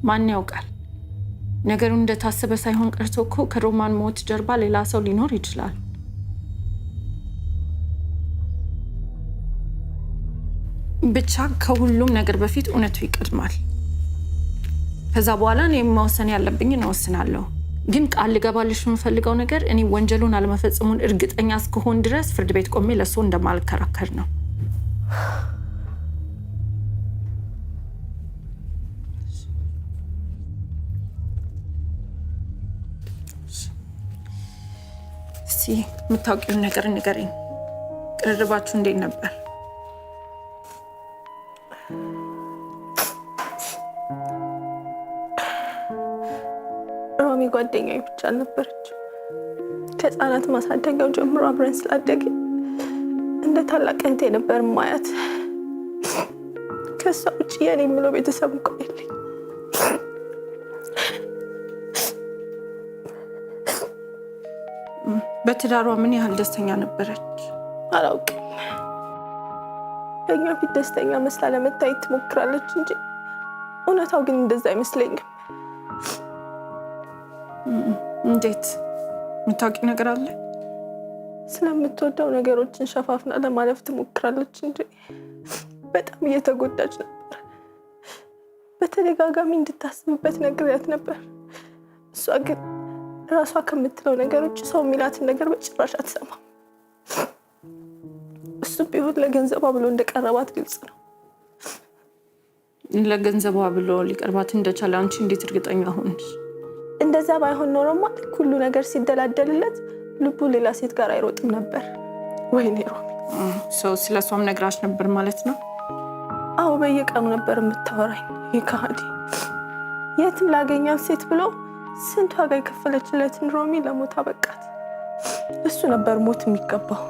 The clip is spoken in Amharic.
ማን ያውቃል? ነገሩ እንደታሰበ ሳይሆን ቀርቶ እኮ ከሮማን ሞት ጀርባ ሌላ ሰው ሊኖር ይችላል። ብቻ ከሁሉም ነገር በፊት እውነቱ ይቀድማል። ከዛ በኋላ እኔ መወሰን ያለብኝን እወስናለሁ። ግን ቃል ልገባልሽ የምፈልገው ነገር እኔ ወንጀሉን አለመፈጸሙን እርግጠኛ እስከሆን ድረስ ፍርድ ቤት ቆሜ ለእሱ እንደማልከራከር ነው። እስኪ የምታውቂውን ነገር ንገሪኝ። ቅርርባችሁ እንዴት ነበር? ሮሚ ጓደኛዬ ብቻ አልነበረች። ከህፃናት ማሳደጊያው ጀምሮ አብረን ስላደግን እንደ ታላቅ እህቴ ነበር ማያት። ከእሷ ውጭ የኔ የምለው ቤተሰብ እንኳን የለኝ። በትዳሯ ምን ያህል ደስተኛ ነበረች? አላውቅም። በእኛ ፊት ደስተኛ መስላ ለመታየት ትሞክራለች እንጂ እውነታው ግን እንደዛ አይመስለኝም። እንዴት? የምታውቂ ነገር አለ? ስለምትወደው ነገሮችን ሸፋፍና ለማለፍ ትሞክራለች እንጂ በጣም እየተጎዳች ነበር። በተደጋጋሚ እንድታስብበት ነግሬያት ነበር። እሷ ግን ራሷ ከምትለው ነገሮች ሰው የሚላትን ነገር በጭራሽ አትሰማም። እሱም ቢሆን ለገንዘቧ ብሎ እንደቀረባት ግልጽ ነው። ለገንዘቧ ብሎ ሊቀርባት እንደቻለ አንቺ እንዴት እርግጠኛ ሆንሽ? እንደዛ ባይሆን ኖሮማ ልክ ሁሉ ነገር ሲደላደልለት ልቡ ሌላ ሴት ጋር አይሮጥም ነበር። ወይኔ ሮሚ፣ ሰው ስለ እሷም ነግራሽ ነበር ማለት ነው? አዎ፣ በየቀኑ ነበር የምታወራኝ። ይህ ከሃዲ የትም ላገኛት ሴት ብሎ ስንት ዋጋ የከፈለችለትን ሮሚ ለሞት አበቃት። እሱ ነበር ሞት የሚገባው።